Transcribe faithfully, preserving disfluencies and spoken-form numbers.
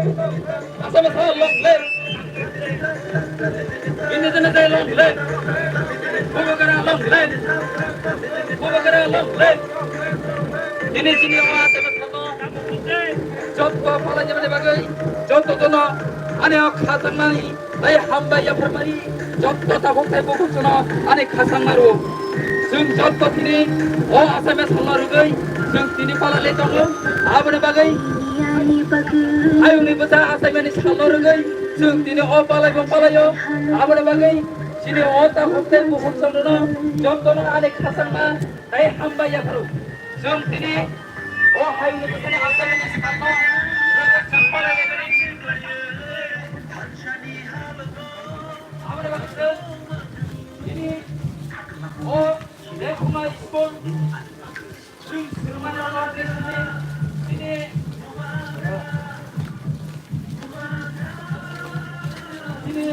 Assamese long live. Indigenous Day long live. Bubagra long live. Bubagra long live. Dini chini o Assamese long. Jotto phalai jemani bagwi, jotto jono ani o khajangmani tei hambai yapharmani jotto tabuk tei bukhuk jono ani khajangma rwo. Chwng jotto tini o Assamese long rwgwi chwng tini phalai lai tongo. Aboni bagwi hayungni bwsa Assamese long rwgwi chwng tini o phalai bo phalai o. Aboni bagwi chini o tabuk tei bukhuk jono jottono ani khajangma tei hambai yapharo. Chwng tini o hayungni bwsani Assamese long no rwgwi chwng phalai lai mani. Aboni bagwi chwng tini o Dekhuma school chwng swrwngmani rwgwi tini, tini, tini